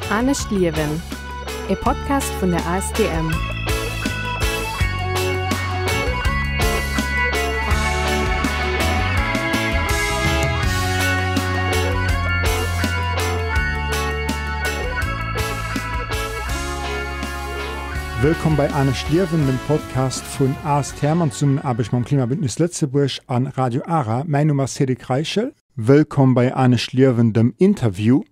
Anescht liewen, e Podcast vun der ASTM. Wëllkomm bei Anescht liewen, dem Podcast vun ASTM an Zesummenaarbecht mam Klimabündnis Lëtzebuerg an Radio Ara. Mäin Numm ass Cédric Reichel. Wëllkomm bei Anescht Liewen, dem Interview.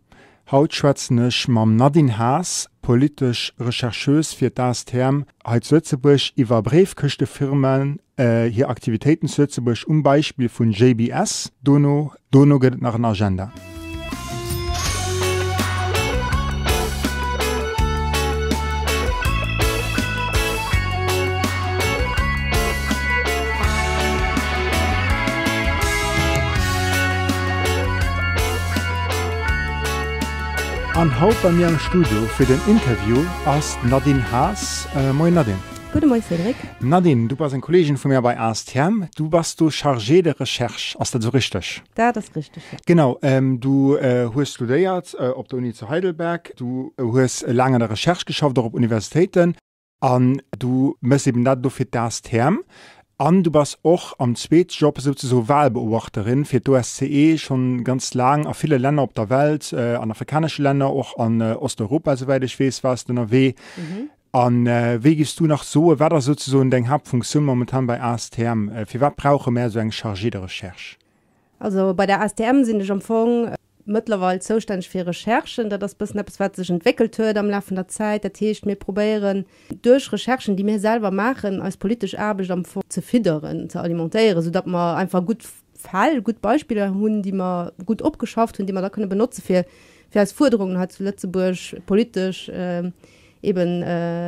Haut schwätzen ech mam Nadine Haas, politesch Rechercheuse fir d'ASTM hei zu Lëtzebuerg, iwwer Bréifkëschtefirmen, hir Aktivitéiten zu Lëtzebuerg um Beispill vun JBS. Dono dono gëtt et nach en Agenda. An haut bei mir am Studio fir den Interview ass d'Nadine Haas. Moien Nadine. Gudde Moie Cédric. Nadine, du bass eng Kolleegin vu mir bei ASTM. Du bass do Chargée de recherche, ass dat esou richteg? Dat ass richteg, jo. Genau. Du hues studéiert op der Uni zu Heidelberg. Du hues laang an der Recherche geschafft, och op Universitéiten. An du méchs eben dat elo fir d'ASTM. An du bass och am Zweetjob souzesoe Wahlbeobachterin fir d'OSCE, schonn ganz laang a ville Länner op der Welt, an afrikanesche Länner, och an Osteuropa, souwäit ech weess, waars de ënnerwee. A wéi giffs du nach soen, wat ass souzesoen deng Haaptfunktioun momentan bei ASTM? Firwat brauche mär esou eng Chargée de recherche? Also bei der ASTM sinn ech am Fong mëttlerweil zoustänneg fir Recherchen. Dat ass bëssen eppes, wat sech entwéckelt huet am Laf vun der Zäit. Dat heescht, mir probéieren duerch Recherchen, déi mir selwer maachen, eis politesch Aarbecht am Fong ze fidderen, ze alimentéieren, soudatt mer einfach gutt Fäll, gutt Beispiller hunn, déi mer gutt opgeschafft hunn, déi mer da kënne benotze fir fir eis Fuerderungen hei zu Lëtzebuerg politesch eben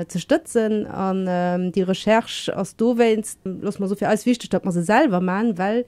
ze stëtzen. An déi Recherche ass dowéinst, loosse mer soen, fir eis wichteg, datt mer se selwer maachen, well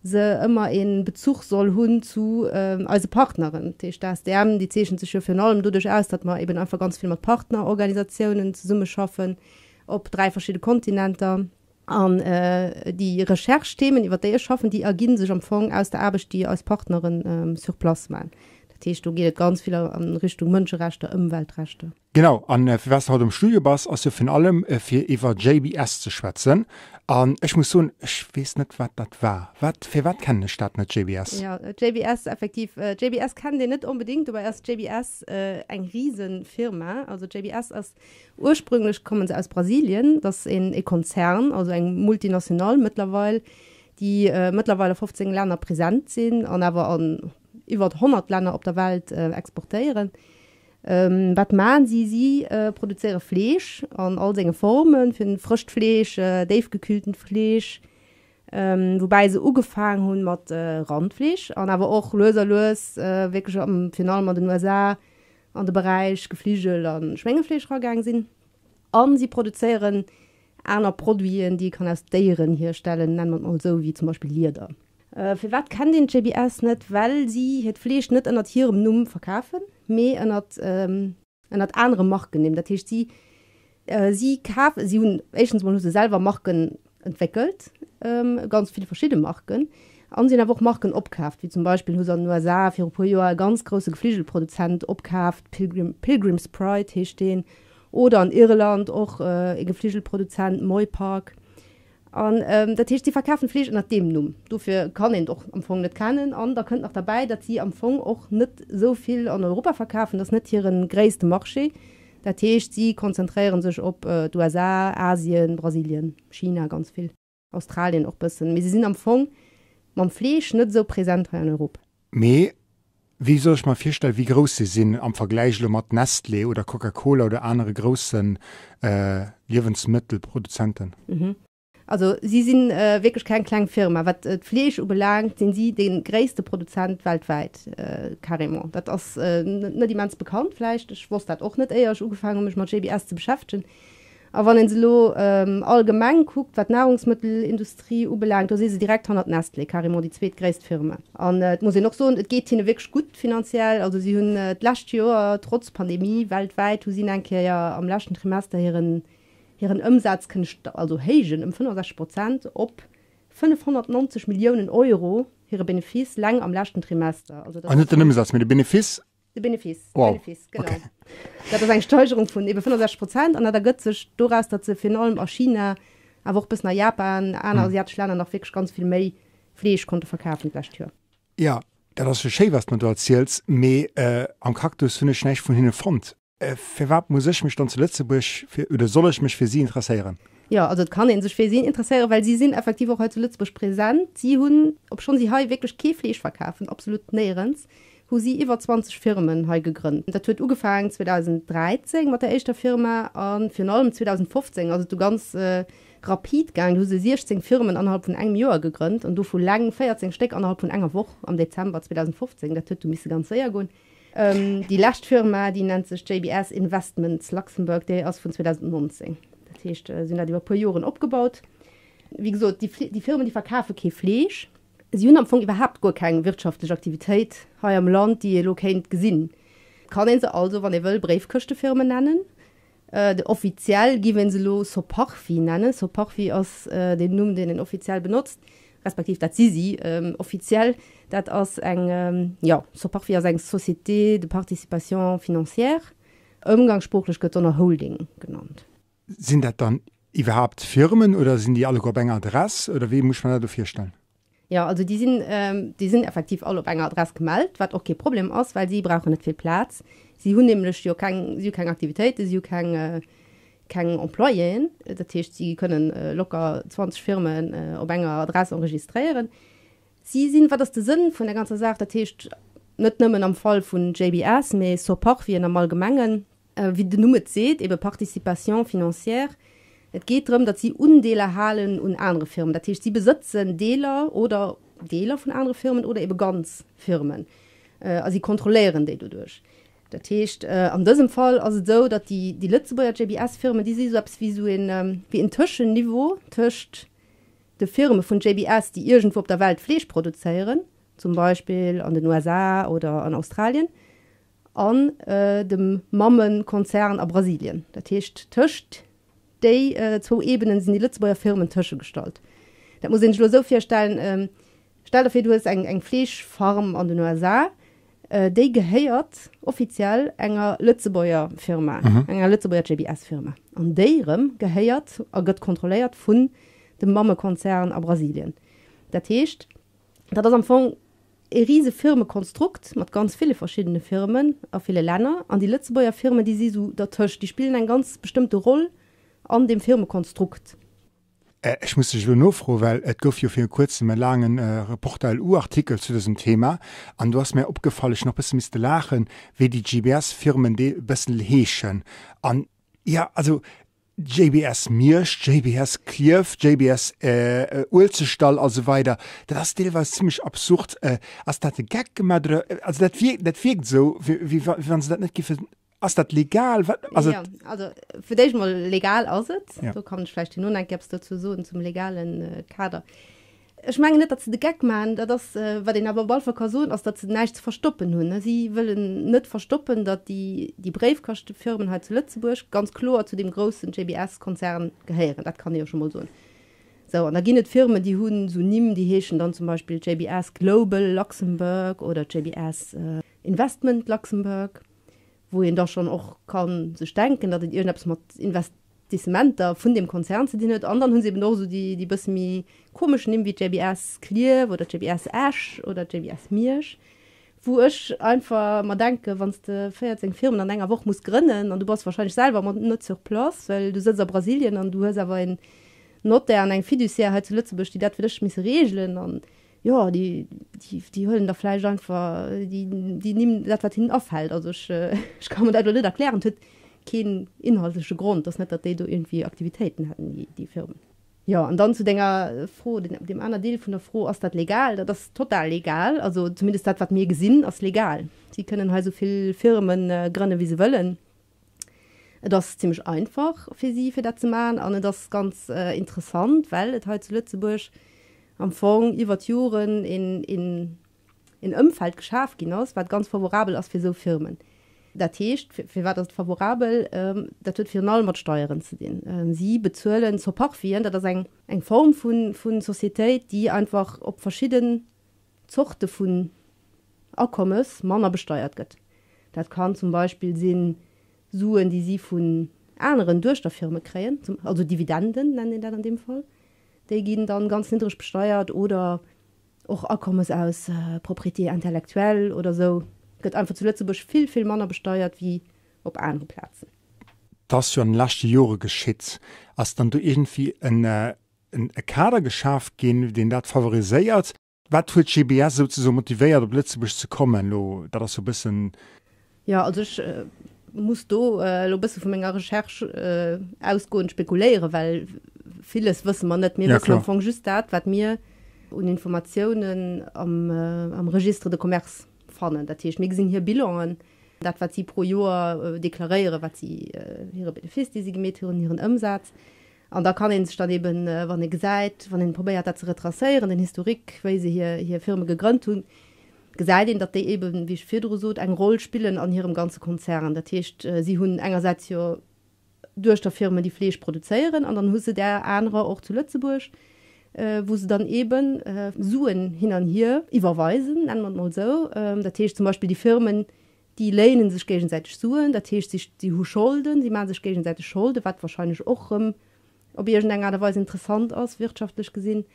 se ëmmer ee Bezuch soll hunn zu eise Partneren. Dat heescht, d'ASTM, déi zeechent sech jo virun allem doduerch aus, datt mer eben einfach ganz vill mat Partnerorganisatiounen zesummeschaffen op 3 verschidde Kontinenter. An déi Recherche-Themen, iwwer déi ech schaffen, déi ergi sech am Fong aus der Aarbecht, déi eis Partneren sur place maachen. Dat heescht, do geet et ganz vill a Richtung Mënscherechter, Ëmweltrechter. Genau, an firwat s de haut am Studio bass, ass jo virun allem fir iwwer JBS ze schwätzen. An ech muss soen, ech weess net, wat dat war. Wat, firwat kennen ech dat net, JBS? Jo, JBS, effektiv, JBS kennt een net onbedéngt. Dobäi ass JBS eng Risefirma. Also JBS ass, ursprünglech kommen se aus Brasilien, dat ass een e Konzern, also eng Multinationale mëttlerweil, déi mëttlerweil a 15 Länner present sinn an awer an iwwer 100 Länner op der Welt exportéieren. Wat maachen si? Si produzéiere Fleesch an all senge Formen, fir frëscht Fleesch, déifgekühltent Fleesch, woubäi se ugefaang hu mat Randfleesch an awer och lues a lues wierklech virun allem an den USA an de Beräich Gefligel a Schwéngefleesch eragaang sinn. A si produzéieren aner Produiten, déi ee kann aus Déieren hierstellen, nenne mer et mol esou, wéi zum Beispill Lieder. Firwat kennt een d'JBS net? Well si hiert Fleesch net ënnert hirem Numm verkafen, mee ënnert ënnert anere Markennimm. Dat heescht, si si kafen, si hunn, éischtens mol hu se selwer Marken entwéckelt, ganz vill verschidde Marken, an si hunn awer och Marken opkaaft, wéi zum Beispill hu se an den USA viru puer Joer e ganz grousse Gefligelproduzent opkaaft, Pilgrim, Pilgrim's Pride heescht deen, oder an Irland och e Gefligelproduzent, Moy Park. An dat heescht, si verkafen Fleesch ënnert deem Numm. Dofir kann een et och am Fong net kennen. An da kënnt nach derbäi, datt si am Fong och net esou vill an Europa verkafen. Dat ass net hire gréisste Marché. Dat heescht, si konzentréiere sech op d'USA, Asien, Brasilien, China ganz vill, Australien och bëssen. Mee si sinn am Fong mam Fleesch net esou present hei an Europa. Mee wéi soll ech mer virstellen, wéi grouss se sinn am Vergläich elo mat Nestlé oder Coca-Cola oder anere grousse Liewensmëttelproduzenten? Also si si wierklech keng kleng Firma. Wat d'Fleesch ubelaangt, sinn si dee gréisste Produzent weltwäit, carrément. Dat ass net immens bekannt vläicht. Ech wosst dat och net, éier ech ugefaangen hu mech mat JBS ze beschäftegen. A wann een se elo allgemeng kuckt, wat d'Nahrungsmëttelindustrie ubelaangt, do si se direkt hannert Nestlé, carrément déi zweetgréisst Firma. An et muss een och soen, et geet hinne wierklech gutt finanziell. Also si hunn d'lescht Joer, trotz Pandemie weltwäit, hu si eng Kéier am leschten Trimester hiren hiren Ëmsaz kënne also héijen ëm 65 Prozent op 590 Milliounen Euro hire Benefice leng am leschten Trimester. Also dat An net den Ëmsaz, mee de Benefice. De Benefice, de wow. Benefice, genau. Okay. Dat ass eng Steigerung vun ebe 65 Prozent an dat ergëtt sech doraus, datt se virun allem a China, awer och e bëssen a Japan, aner hm. asiatesch Länner nach wierklech ganz vill méi Fleesch konnte verkafen d'lescht Joer. Ja, dat ass jo schéi, wat s de mer do erziels, mee äh, am Cactus hunn ech näischt vun hinne fonnt. Firwat muss ech mech dann zu Lëtzebuerg fir, oder soll ech mech fir si interesséieren? Jo, also et kann ee sech fir si interesséieren, well si sinn effektiv och hei zu Lëtzebuerg present. Si hunn, obschonn si hei wierklech kee Fleesch verkafen, absolut néierens, hu si iwwer 20 Firmen hei gegrënnt. Dat huet ugefaangen 2013 mat der éischter Firma a virun allem 2015 ass et du ganz rapid gaangen. Do hu se 16 Firmen annerhalb vun engem Joer gegrënnt an dovu leng 14 Stéck annerhalb vun enger Woch am Dezember 2015. Dat huet du misse ganz séier goen. Déi lescht Firma, déi nennt sech JBS Investments Luxembourg, déi ass vun 2019. Dat heescht, si hunn dat iwwer e puer Joren opgebaut. Wéi gesot, déi Firmen, déi verkafe kee Fleesch. Si hunn am Fong iwwerhaapt guer keng wirtschaftlech Aktivitéit hei am Land, déi ee elo kéint gesinn. Et kann ee se also, wann ee wëll, Bréifkëschtefirmen nennen. Offiziell giff een se elo Soparfi nennen. Soparfi ass den Numm, deen een offiziell benotzt, respektiv dat si si offiziell. Dat ass eng, jo, Soparfi ass eng Société de participation financière. Ëmgangssproochlech gëtt se och nach Holding genannt. Sinn dat dann iwwerhaapt Firmen oder sinn déi alleguer op enger Adress oder wéi muss ech mer dat elo virstellen? Jo, also déi sinn, déi sinn effektiv all op enger Adress gemellt, wat och kee Problem ass, well si brauchen net vill Plaz. Si hunn nämlech jo keng, si hu keng Aktivitéiten, si hu keng, keng Employéen. Dat heescht, si kënnen locker 20 Firmen op enger Adress enregistréieren. Si sinn, wat ass de Sënn vun der ganzer Saach? Dat heescht, net nëmmen am Fall vun JBS, mee Soparfien am Allgemengen, Wéi den Numm et seet, ebe Participation financière, et geet drëm, datt si Undeeler halen un anere Firmen. Dat heescht, si besëtzen Deeler oder Deeler vun anere Firmen oder ebe ganz Firmen a si kontrolléieren déi doduerch. Dat heescht, an dësem Fall ass et esou, datt déi, déi Lëtzebuerger JBS-Firmen, déi si esou eppes wéi esou een, wéi en Tëschenniveau tëscht de Firme vun JBS, déi iergendwou op der Welt Fleesch produzéieren, zum Beispill an den USA oder an Australien, an dem Mammekonzern a Brasilien. Dat heescht, tëscht déi zwou Ebenen sinn déi Lëtzebuerger Firmen tëschegestallt. Dat muss een sech elo esou virstellen, Stell der vir, du hues eng Fleeschfarm an den USA, déi gehéiert offiziell enger Lëtzebuerger Firma, enger Lëtzebuerger JBS-Firma. An déi erëm gehéiert a gëtt kontrolléiert vun dem Mammekonzern a Brasilien. Dat heescht, dat ass am Fong e rise Firmekonstrukt mat ganz ville verschiddene Firmen a ville Länner. An déi Lëtzebuerger Firmen, déi si sou dertëscht, déi spillen eng ganz bestëmmte Roll an deem Firmekonstrukt. Ech muss dech elo nofroen, well et gouf jo viru kuerzem e laange Reporter LU-Artikel zu dësem Thema an do ass mär opgefall, ech hunn och e bësse misste laachen, wéi déi GBS-Firmen dee bëssen heeschen. An jo, also JBS Miersch, JBS Klierf, JBS Uelzechtdall a sou weider, dat ass deelweis zimlech absurd. Ass dat e Geck gemat oder, also dat wierkt, dat wierkt esou, wéi wa se dat net géifen, ass dat legal? Wat ass et? Jo, also fir d'éischt mol, legal ass et. Do kann ech vläicht herno nach eng Kéier eppes dozou soen zum legalen Kader. Ech mengen net, datt se de Geck maachen. Dat ass, wat een awer op alle Fall ka soen, ass, datt se näischt ze verstoppen hunn. Si wëllen net verstoppen, datt déi, déi Bréifkaschtefirmen hei zu Lëtzebuerg ganz kloer zu deem groussen JBS-Konzern gehéieren. Dat kann ee jo scho mol soen. Sou, an da ginn et Firmen, déi hunn esou Nimm, déi heeschen dann zum Beispill JBS Global Luxembourg oder JBS Investment Luxembourg, wou een da schonn och ka sech denken, datt et iergendeppes mat Invest Dissementer vun deem Konzern ze dinn huet. An dann hu se eben och esou déi, déi bësse méi komesch Nimm wéi JBS Klierf oder JBS Esch oder JBS Miersch, wou ech einfach mer denken, wann s de 14 Firmen an enger Woch muss grënnen an du bass wahrscheinlech selwer mat net sur place, well du sëtz a Brasilien an du hues awer en Notaire an eng Fiduciaire hei zu Lëtzebuerg, déi dat fir dech misse reegelen an Jo, déi, déi huelen da vläicht einfach déi, déi Nimm, dat wat hinnen afält. Also ech, ech ka mer dat elo net erklären. Et huet keen inhaltleche Grond. Et ass net, datt déi do iergendwéi Aktivitéiten hätten, déi, déi Firmen. Jo, an dann zu denger Fro, deem aner Deel vun der Fro, Ass dat legal? Dat ass total legal. Also zumindest dat, wat mir gesinn, ass legal. Si kënnen hei esou vill Firme grënnen, wéi se wëllen. Et ass zimmlech einfach fir si, fir dat ze maachen an et ass ganz interessant, well et hei zu Lëtzebuerg am Fong iwwer d'Joren een, een, een Ëmfeld geschaf ginn ass, wat ganz favorabel ass fir esou Firmen. Dat heescht, firwat ass et favorabel? Dat huet virun allem mat Steieren ze dinn. Si bezuelen Soparfien, dat ass eng, eng Form vu, vu Societéit, déi einfach op verschidden Zorte vun Akommes manner besteiert gëtt. Dat kann zum Beispill sinn Suen, déi si vun aneren Duechterfirme kréien, also Dividenden nennt een dat an deem Fall, déi ginn dann ganz niddreg besteiert oder och Akommes aus Propriété intellectuelle oder esou gëtt einfach zu Lëtzebuerg vill, vill manner besteiert wéi op anere Plazen. 't ass jo an de leschte Jore geschitt. Ass dann do iergendwéi en e Kader geschaf ginn, deen dat favoriséiert? Wat huet GBS souzesoe motivéiert, op Lëtzebuerg ze kommen elo? Dat ass jo e bëssen. Jo, also ech muss do elo e bësse vu menger Recherche ausgoend spekuléieren, well villes wësse mer net. Mir wëssen am Fong just dat, wat mir un Informatiounen am Registre de commerce fannen. Dat heescht, mir gesinn hir Bilanen, dat wat si pro Joer deklaréieren, wat si, hire Benefice, dee si gemeet hunn, hiren Ëmsaz. An da kann ee sech dann eben, wann ee gesäit, wann een probéiert dat ze retracéieren, den Historique, wéi se hir, hir Firme gegrënnt hunn, gesäit een, datt déi eben, wéi ech virdru sot, eng Roll spillen an hirem ganze Konzern. Dat heescht, si hunn engersäits jo Duechterfirmen, déi Fleesch produzéieren, an dann hu se där anerer och zu Lëtzebuerg, wou se dann eben Suen hin an hier iwwerweisen, nenne mer et mol esou. Dat heescht zum Beispill déi Firmen, Déi léinen sech géigesäiteg Suen, dat heescht, si si hu Scholden, si maache sech géigesäiteg Scholden, wat wahrscheinlech och erëm op iergendeng Aart a Weis interessant ass, wirtschaftlech gesinn,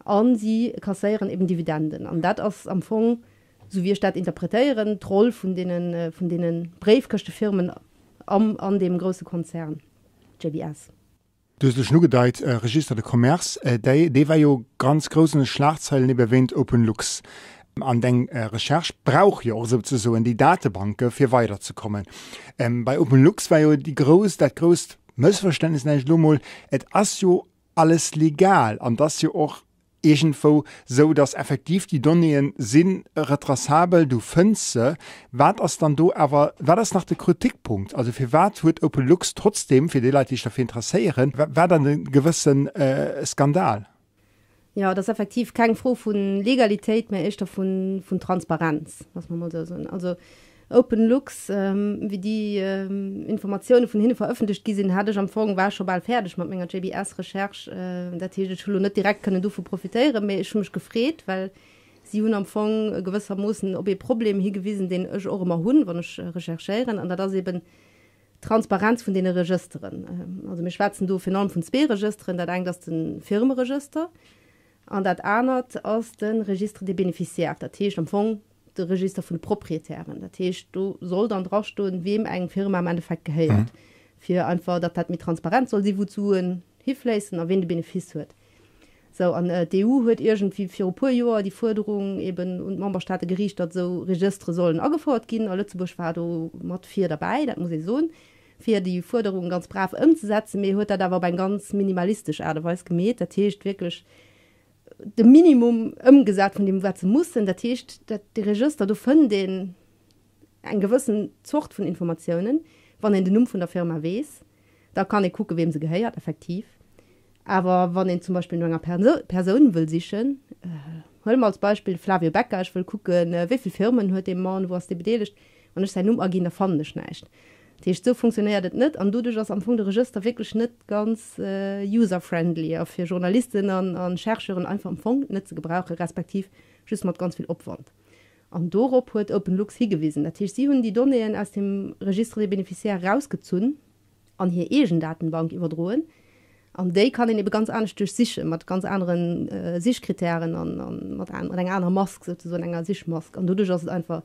a si kasséieren eben Dividenden. An dat ass am Fong, esou wéi ech dat interpretéieren, d'Roll vun deene vun deene Bréifkëschtefirmen am an deem grousse Konzern JBS. Du hues elo schon ugedeit, Registre de commerce, déi, dee war jo ganz grouss an de Schlagzeilen ebe wéint OpenLux. An deng Recherche brauch jo och souzesoen déi Datebanke fir weiderzekommen. Bei OpenLux war jo déi grouss, dat grousst Mëssverständnis, nenne ech elo mol, et ass jo alles legal an et ass jo och iergendwou sou, dass effektiv déi Donnéeën si retraçabel, du fënns se. Wat ass dann do awer, wat ass nach de Kritikpunkt? Also firwat huet OpenLux trotzdem, fir déi Leit, déi sech derfir interesséieren, war dann e gewësse Skandal? Jo, et ass effektiv keng Fro vu Legalitéit, mä éischter vun Transparenz, lass mer mol esou soen. Also OpenLux, wéi déi Informatioune vun hinne verëffentlecht gi sinn, hat ech am Fong, war ech scho bal fäerdeg mat menger JBS-Recherche. Dat heescht, ech hu lo net direkt kënnen dovu profitéieren, mee ech hu mech gefreet, well si hunn am Fong gewëssermoossen op ee Problem higewisen, deen ech och ëmmer hunn, wann ech recherchéieren, an dat ass eben d'Transparenz vun deene Regësteren. Also mir schwätzen do virun allem vun zwee Regësteren, dat engt ass de Firmeregëster an dat anert ass de Registre des bénéficiaires, dat heescht am Fong de Register vun de Proprietären. Dat heescht, do soll dann drastoen, weem eng Firma am Endeffekt gehéiert, fir einfach, datt dat méi transparent soll sinn, wou d'Suen hifléissen a ween de Benefice huet. Sou, an d'EU huet iergendwéi viru puer Joer déi Fuerderung eben un d'Memberstaate geriicht, datt esou Regëstere sollen agefouert ginn. A Lëtzebuerg war do mat vir derbäi, dat muss ee soen, fir déi Fuerderung ganz brav ëmzesetzen, mee huet dat awer op eng ganz minimalistesch Aart a Weis gemeet. Dat heescht wierklech, de Minimum ëmgesat vun deem wat se mussen. Dat heescht, dat dee Regëster, do fënnt een eng gewëssen Zort vun Informatiounen, wann een den Numm vun der Firma weess, da kann ee kucke weem se gehéiert effektiv. Awer wann een zum Beispill no enger Persoun wëll sichen, huele mer als Beispill de Flavio Becca, ech wëll kucken, wéi vill Firmen huet dee Mann, wou ass dee bedeelegt, wann ech säin Numm aginn, da fannen ech näischt. Dat heescht, esou funktionéiert et net an doduerch ass am Fong de Regëster wierklech net ganz user-friendly a fir Journalisten an Chercheuren einfach am Fong net ze gebrauchen, respektiv just mat ganz vill Opwand. An dorop huet OpenLux higewisen. Dat heescht, si hunn déi Donnéeën aus dem Registre des bénéficiaires erausgezunn an hir eegen Datenbank iwwerdroen an déi kann een ebe ganz anescht duerchsichen, mat ganz anere Sichkritären an mat enger anerer Mask souzesoen, enger Sichmask. An doduerch ass et einfach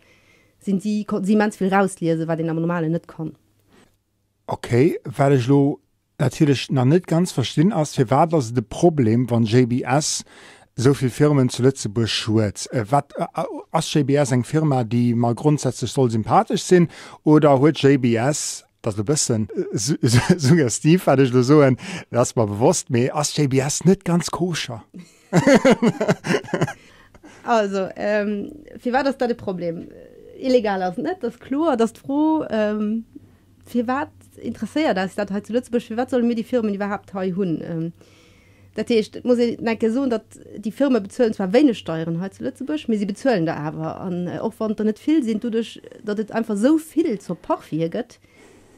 sinn si, konnten si immens vill rausliesen, wat een am normalen net kann. Ok, wat ech elo natierlech nach net ganz verstinn ass, firwat ass et e Problem wann JBS esou vill Firmen zu Lëtzebuerg huet? Wat, ass JBS eng Firma déi mer grondsätzlech soll sympathesch sinn oder huet JBS, dat ass elo bëssen suggestiv wat ech elo soen, dat ass mer bewosst, mee ass JBS net ganz koscher? Also, firwat ass dat e Problem? Illegal ass et net, dat ass kloer. Et ass d'Fro, firwat interesséiert eis dat hei zu Lëtzebuerg? Firwat solle mir déi Firmen iwwerhaapt hei hunn? Dat heescht, et muss een eng Kéier soen, datt déi Firme bezuelen zwar wéineg Steieren hei zu Lëtzebuerg, mee si bezuelen der awer. An och wann et der net vill sinn, doduerch datt et einfach esou vill zur Parfie gëtt,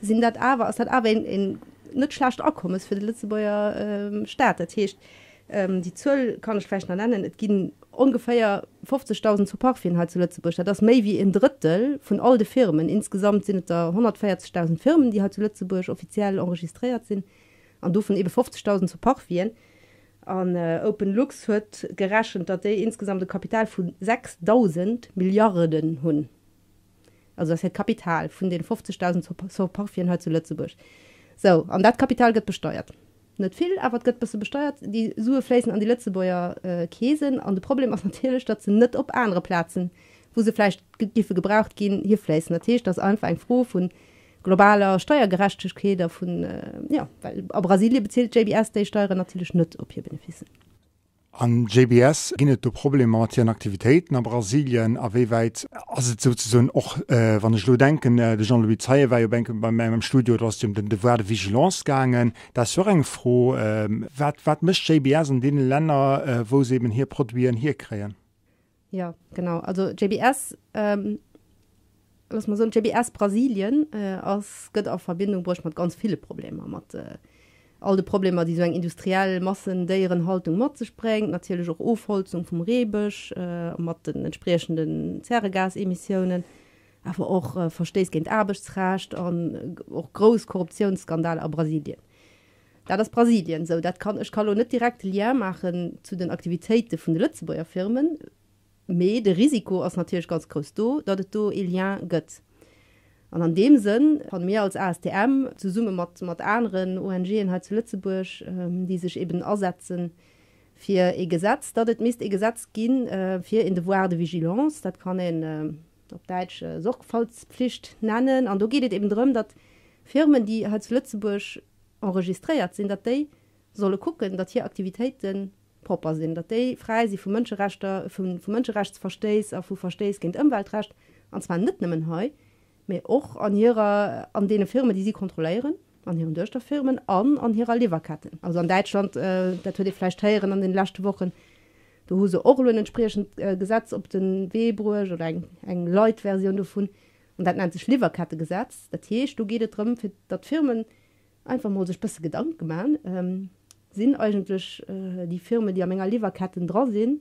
sinn dat awer, ass dat awer een net schlecht Akommes fir de Lëtzebuerger Staat. Dat heescht. Déi Zuel kann ech vläicht nach nennen, Et ginn ongeféier 50.000 Soparfien hei zu Lëtzebuerg. Dat ass méi wéi en Drëttel vun all de Firmen. Insgesamt sinn et der 140.000 Firmen, déi hei zu Lëtzebuerg offiziell enregistréiert sinn, an dovun ebe 50.000 Soparfien. An OpenLux huet gerechent, datt déi insgesamt e Kapital vu 6.000 Milliarden hunn. Also dat ass hiert Kapital vun deene 50.000 Soparfien hei zu Lëtzebuerg. Sou, an dat Kapital gëtt besteiert. Net vill, awer et gëtt bësse besteiert. Déi Sue fléissen an déi Lëtzebuerger Keesen. An de Problem ass natierlech, datt se net op anere Plazen, wou se vläicht giffe gebraucht ginn, hifléissen. Dat heescht, et ass einfach eng Fro vu globaler Steiergerechtegkeet a vun, jo, well a Brasilie bezilt JBS déi Steieren natierlech net op hir Beneficen. An JBS, ginn et do Problemer mat hiren Aktivitéiten a Brasilien? A wéi wäit ass et souzesoen och, wann ech elo denken, de Jean-Louis Zeien war jo bei engem bei mengem am Studio, do ass et jo ëm den Devoir de vigilance gaangen. Dat ass jo och eng Fro, wat, wat mécht JBS an deene Länner, wou se eben hir Produiten hierkréien? Jo, genau. Also JBS, looss mer soen, JBS Brasilien ass, gëtt a Verbindung bruecht mat ganz ville Problemer, mat all de Problemer, déi esou eng industriell Massendéierenhaltung mat sech bréngt, natierlech och Ofholzung vum Reebësch mat den entspriechenden Zäregasemissiounen, awer och Verstéiss géint Aarbechtsrecht an och grouss Korruptiounsskandaler a Brasilien. Dat ass Brasilien. Sou, dat kann, ech ka lo net direkt de Lien maachen zu den Aktivitéite vun de Lëtzebuerger Firmen, mee de Risiko ass natierlech ganz grouss do, datt et do ee Lien gëtt. An an deem Sënn fanne mir als ASTM, zesumme mat, mat aneren ONGen hei zu Lëtzebuerg, déi sech eben asetze fir ee Gesetz, datt et misst ee Gesetz gi fir een Devoir de vigilance, dat kann een op Däitsch Sorgfaltspflicht nennen. An do geet et eben drëm, datt Firmen, déi hei zu Lëtzebuerg enregistréiert sinn, datt déi solle kucken, datt hir Aktivitéite propper sinn, datt déi fräi si vu Mënscherechter, vu Mënscherechtsverstéiss a vu Verstéiss géint Ëmweltrecht, an zwar net nëmmen hei, mee och an hirer, an deene Firmen, déi si kontrolléieren, an hiren Duechterfirmen an an hirer Liwwerketten. Also an Däitschland, dat huet ee vläicht héieren an deene leschte Wochen, do hu se och elo en entspriechend Gesetz op de Wee bruecht oder eng, eng Light-Versioun dovun, An dat nennt sech Liwwerkettegesetz. Dat heescht, do geet et drëm, fir datt d'Firmen einfach mol sech bësse Gedanke man, Sinn eigentlech déi Firmen, déi a menger Liwwerketten dra sinn,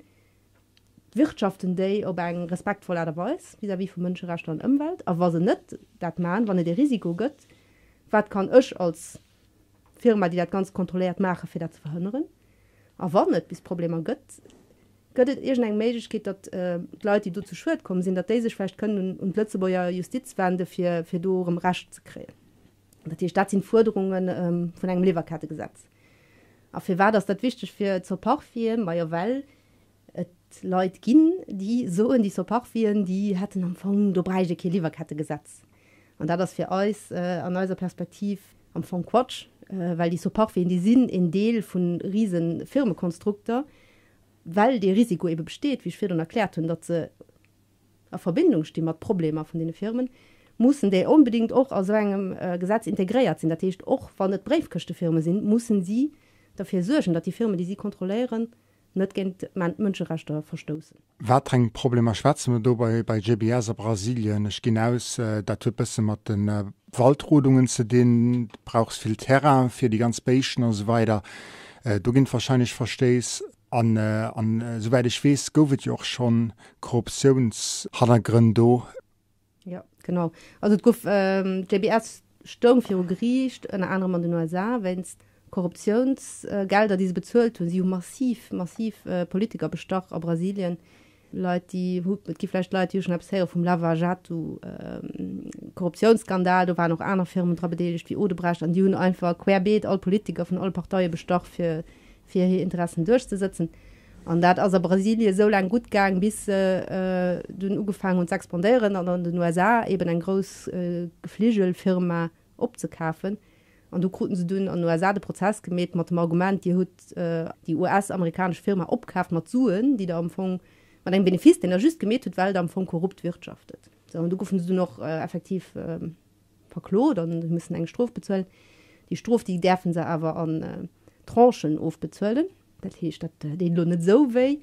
wirtschaften déi op eng respektvoll Aart a Weis vis-à-vis vu Mënscherechter an Ëmwelt? A wa se net dat man, wann et e Risiko gëtt, wat kann ech als Firma, déi dat Ganzt kontrolléiert, maachen, fir dat ze verhënneren? A wann et bis Problemer gëtt, Gëtt et iergend eng Méiglechkeet, datt d'Leit, déi do zu Schued komm sinn, datt déi sech vläicht kënnen un d'Lëtzebuerger Justiz wende fir fir do erëm Recht ze kréien? Dat heescht, dat sinn d'Fuerderunge vun engem Liwwerkettegesetz. A firwat ass dat wichteg fir d'Soparfien? Majo well et Leit ginn, déi soen, déi Soparfien, déi hätten am Fong, do bräicht ee kee Liwwerkettegesetz. An dat ass fir eis an eiser Perspektiv am Fong Quatsch, well déi Soparfien, déi sinn een Deel vu rise Firmekonstrukter, well dee Risiko ebe besteet, wéi ech virdrun erkläert hunn, datt se a Verbindung sti mat Problemer vun deene Firmen, mussen déi onbedéngt och a sou engem Gesetz integréiert sinn. Dat heescht, och wann et Bréifkëschtefirme sinn, mussen si derfir suergen, datt déi Firmen, déi si kontrolléieren, net géint d'Mënscherechter verstoussen. Wat fir eng Problemer schwätze mer do bei bei JBS a Brasilien? Ech ginn aus, dat huet bësse mat de Waldrodungen ze dinn, du brauchs vill Terrain fir déi ganz Béischten a sou weider. Do ginn et wahrscheinlech Verstéiss. An esouwäit ech weess, gouf et jo och schonn Korruptiounshannergrënn do. Jo, genau. Also et gouf, JBS stoung viru Geriicht, ënner anerem an den USA, wéinst Korruptiounsgelder, déi se bezuelt hunn. Si hu massiv, massiv Politiker bestach a Brasilien. Leit déi hu, et gi vläicht Leit déi hu schonn eppes héiere vum Lava Jato Korruptiounsskandal, do waren och aner Firmen dra bedeelegt wéi Odebrecht an déi hunn einfach querbeet all Politiker vun alle Parteie bestach fir fir hir Interessen duerchzesëtzen. An dat ass a Brasilie esou laang gutt gaang bis se dunn ugefaangen hunn z'expandéieren an an den USA eben eng grouss Gefligelfirma opzekafen. An do kruten se dunn an den USA de Prozess gemeet mat dem Argument, Dir hutt déi US-amerikanesch Firma opkaaft mat Suen, déi Der am Fong, mat engem Benefice, deen Der just gemeet hutt, well Der am Fong korrupt wirtschaftet. Sou, an do goufen se dunn och effektiv verklot an hu missen eng Strof bezuelen. Déi Strof, déi däerfe se awer an Tranchen ofbezuelen. Dat heescht, dat deet elo net esou wéi.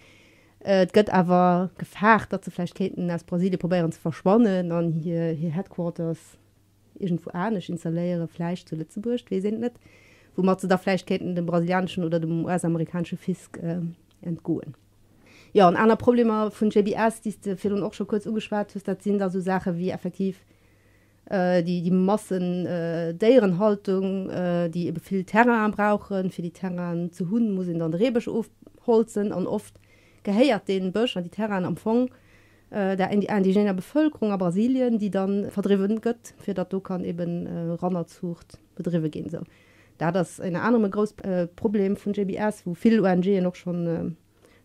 Et gëtt awer gefaart, datt se vläicht kéinten aus Brasilie probéieren ze verschwannen an hir Headquarters iergendwou anescht installéieren, vläicht zu Lëtzebuerg, et weess een et net. woumat se da vläicht kéinten dem brasilianeschen oder dem US-amerikanesche Fisk entgoen. Jo, an aner Problemer vun JBS, déi s de virdrun och scho kuerz ugeschwat hues, dat sinn da sou Saache wéi effektiv déi déi Massendéierenhaltung, déi ebe vill Terrainen brauchen. Fir déi Terrainen ze hunn, muss een dann de Reebësch ofholzen an oft gehéiert dee Bësch an déi Terrainen am Fong der indigener Bevëlkerung a Brasilien, déi dann verdriwwen gëtt, fir datt do kann eben Rannerzuucht bedriwwe ginn. Sou, dat ass ënner anerem e grousst Problem vun JBS, wou vill ONGen och schonn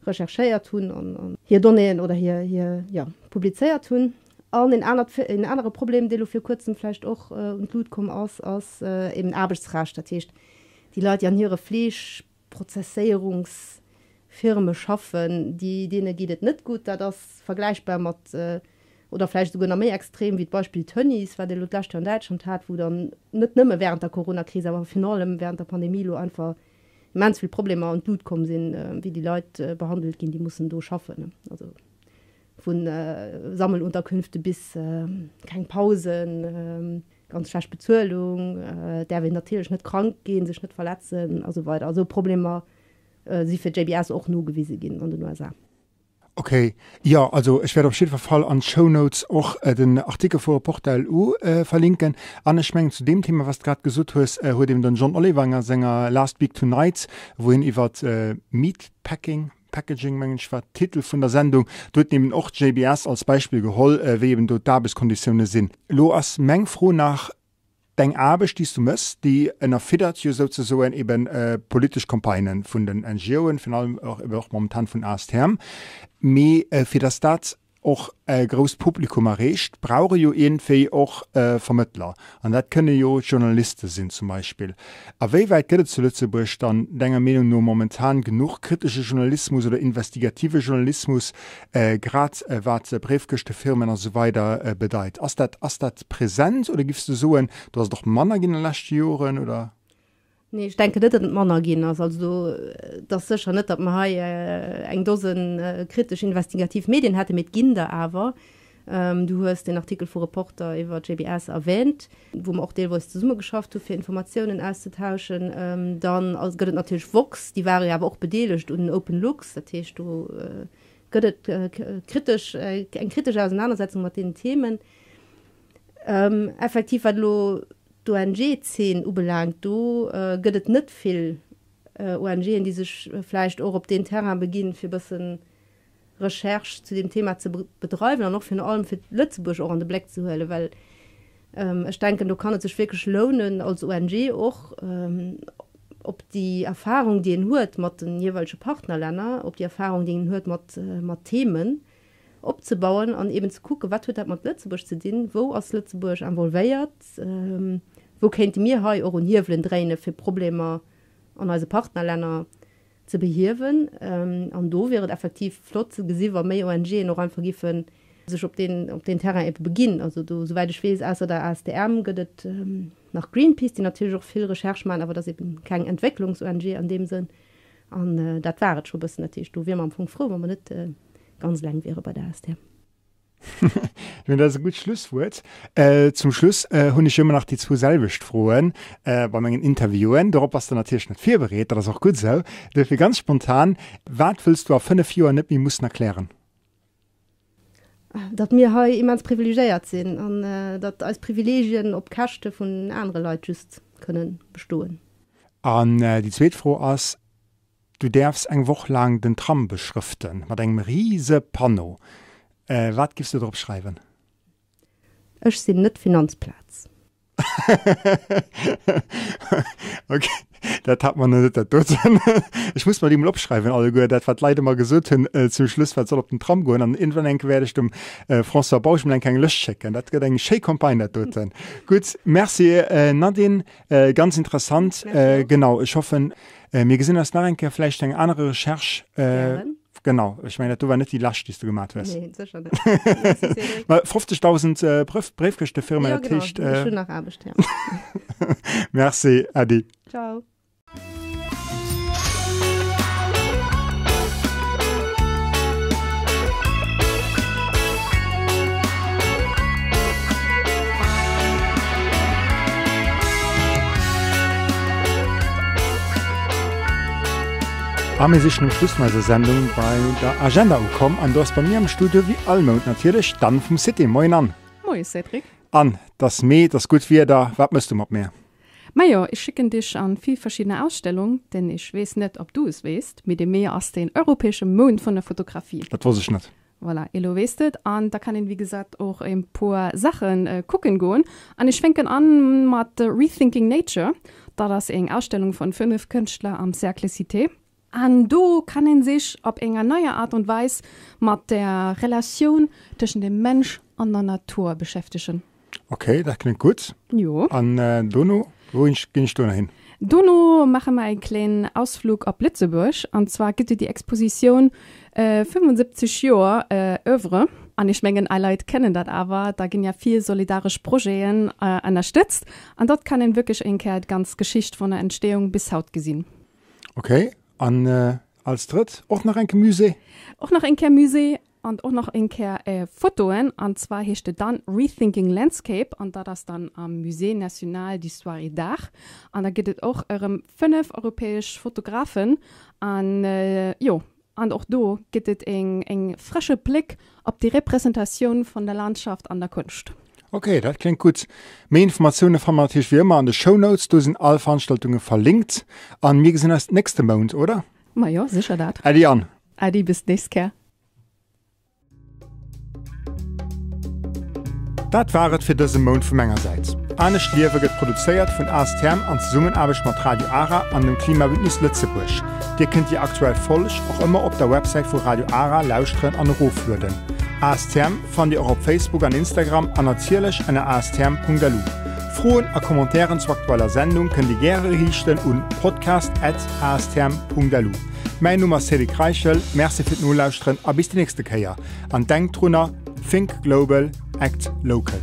recherchéiert hunn an hir Donnéeën oder hir, hir, jo, publizéiert hunn. An een anert, een anere Problem, dee lo vir kuerzem vläicht och un d'Lut komm ass, ass eben Aarbechtsrecht. Dat heescht, déi Leit, déi an hire Fleeschprozesséierungsfirme schaffen, déi, deene geet et net gutt. Dat ass vergläichbar mat, oder vläicht esouguer nach méi extrem wéi d'Beispill Tönnies, wat ee lo d'lescht Joer an Däitschland hat, wou dann net nëmme während der Coronakris, awer virun allem während der Pandemie lo einfach immens vill Problemer an d'Lut komm sinn, wéi déi Leit behandelt ginn, déi mussen do schaffen. Also vu Sammelunterkünfte bis keng Pausen, ganz schlecht Bezuelung, et däerf een natierlech net krank ginn, sech net verletzen a sou weider. Esou Problemer si fir JBS och nogewise ginn an den USA. Ok, jo, also ech wäert op jiddwer Fall an d'Show Notes och den Artikel vu Reporter.lu verlinken. An ech mengen zu deem Thema, wat s de grad gesot hues, huet eben den John Oliver a senger Last Week Tonight, wou hien iwwer Meat Packing, Packaging mengen ech war Titel vun der Sendung, do huet en eben och JBS als Beispill geholl, wéi eben do d'Aarbechtskonditioune sinn. Elo ass meng Fro nach, Deng Aarbecht, déi s du méchs, déi ënnerfiddert jo souzesoen eben politesch Campagnen vun den NGOen, virun allem och eben och momentan vun ASTM. Mee fir datt dat och e grousst Publikum erreecht, brauch e jo iergendwéi och Vermëttler. An dat kënne jo Journaliste sinn zum Beispill. A wéi wäit gëtt et zu Lëtzebuerg dann denger Meenung no momentan genuch kritesche Journalismus oder investigative Journalismus, grad wat Bréifkëschtefirmen a sou weider bedeit? Ass dat, ass dat present oder giffs de soen, do ass et och manner ginn an de leschte Joren, oder? Nee, ech denken net, datt et manner ginn ass. Also do, et ass sécher net, datt mer hei eng Dosen kritesch investigativ Medien hätten, mee et ginn der awer. Du hues den Artikel vu Reporter iwwer JBS erwähnt, wou mer och deelweis zesummegeschafft hu fir Informatiounen auszetauschen. Dann gëtt et natierlech Vox, déi ware jo awer och bedeelegt un Open Lux, dat heescht do gëtt et kritesch, eng kritesch Ausenanersetzung mat deenen Themen. Effektiv wat elo d'ONG-Zeen ubelaangt, do gëtt et net vill ONGen, déi sech vläicht och op deen Terrain beginn, fir e bëssen Recherche zu deem Thema ze bedreiwen an och virun allem fir Lëtzebuerg och an de Bléck ze huelen, well ech denken, do kann et sech wierklech lounen als ONG och op déi Erfahrung, déi een huet mat de jeeweilege Partnerlänner, op déi Erfahrung, déi een huet mat mat Themen opzebauen an eeben ze kucken, wat huet dat mat Lëtzebuerg ze dinn, wou ass Lëtzebuerg involvéiert, wou kéinte mir hei och un Hiewelen dréine fir Problemer an eise Partnerlänner ze behiewen. An do wier et effektiv flott ze gesi wa méi ONGen och einfach giffe sech op deen, op deen Terrain ebe beginn. Also do, souwäit ech weess, ausser der ASTM gëtt et nach Greenpeace, déi natierlech och vill Recherche maachen, awer dat ass eben keng Entwécklungs-ONG an deem Sënn. An dat war et scho e bëssen. Dat heescht, do wiere mer am Fong frou, wa mer net ganz eleng wiere bei der ASTM. Ech mengen, dat ass e gutt Schlusswuert. Zum Schluss hunn ech jo ëmmer nach déi zwou selwecht Froen bei mengen Interviewen. Dorop bass de natierlech net virbereet, dat ass och gutt esou. Duerfir ganz spontan, Wat wëlls du a 5 Joer net méi mussen erklären? Datt mir hei immens privilegéiert sinn an datt eis Privilegien op Käschte vun anere Leit just kënne bestoen. An déi zweet Fro ass, Du däerfs eng Woch laang den Tram beschrëften mat engem rise Panneau. Wat giffs du drop schreiwen? Ech sinn net d'Finanzplaz. Ok, dat hat mer nach net, dat doten. Ech muss mer déi mol opschreiwen alleguer, dat wat d'Leit ëmmer gesot hunn zum Schluss, wat soll op den Tram goen. An iergendwann eng Kéier wäert ech dem François Bausch mol eng kleng Lëscht schécken. Dat gëtt eng schéi Campagne, dat doten. Gutt, Merci Nadine, ganz interessant. Genau, ech hoffen, Mir gesinn eis nach eng Kéier, vläicht eng anere Recherche. Gären. Genau, ech mengen, dat do war net déi lescht, déi s du gemat hues. Nee, sécher net. Merci, Cédric. Ma 50.000 äh, Brëf Bréifkëschtefirmen, Ja, dat genau. heescht. Ech Äh, hunn nach Aarbecht, ja. Merci, Äddi. Ciao. A mir si schon um Schluss vun eiser Sendung bei der Agenda ukomm. An do ass bei mir am Studio wéi all Mount natierlech d'Anne vum Cité. Moien Anne. Moie Cédric. Anne, 't ass Mee, 't ass gutt Wieder, wat mëss du mat mir? Majo, ech schécken dech an vill verschiddener Ausstellung, denn ech weess net ob du es weess, mee de Mee ass den europäesche Mount vun der Fotografie. Dat wosst ech net. Voilà, elo weess de et an da kann een wéi gesat och e puer Saachen kucken goen. An ech fänken an mat Rethinking Nature, dat ass eng Ausstellung von 5 Kënschtler am Cercle Cité. An do kann een sech op enger neier Art und Weis mat der Relatioun tëschent dem Mensch an der Natur beschäftegen. Ok, dat kléngt gutt. Jo. An dono, wou ginn ech dono hin? Dono maache mer e kléinen Ausflug op Lëtzebuerg. An zwar gëtt et déi Expositioun 75 Joer Oeuvre. An ech mengen, ei Leit kennen dat awer, da ginn ja vill solidaresch Projeten ënnerstëtzt. An dort kann een wierklech eng Kéier d'ganz Geschicht vun der Entstehung bis haut gesinn. Ok, an als drëtt och nach eng Kéier Musée? Och nach eng Kéier Musée an och nach eng Kéier Fotoen, an zwar heescht et dann Rethinking Landscape an dat ass dann am Musée national d'histoire et d'art an da gëtt et och erëm 5 europäesch Fotografen an jo an och do gëtt et eng eng frësche Bléck op déi Representatioun vun der Landschaft an der Konscht. Ok, dat kléngt gutt. Méi Informatioune fannt mer natierlech wéi ëmmer an de Shownotes, do sinn all Veranstaltunge verlinkt an mir gesinn eis nächste Mount, oder? Majo, sécher dat. Äddi Anne. Äddi, bis d'nächst Kéier. Dat war et fir dëse Mount vu menger Säit. Anescht Liewe gëtt produzéiert vun ASTM an Zesummenaarbecht mat Radio Ara an dem Klimabündnis Lëtzebuerg. Dir kënnt déi aktuell Folg och ëmmer op der Websäit vu Radio Ara lauschteren an eroflueden. ASTM fannt Dir och op Facebook an Instagram an natierlech ënner astm.lu. Froen a Commentairen zur aktueller Sendung kënnt Dir gäre riichten un podcast@astm.lu. Mäin Numm ass Cédric Reichel, Merci fir d'Nolauschteren a bis déi nächste Kéier. An denkt drunner, Think global, act local.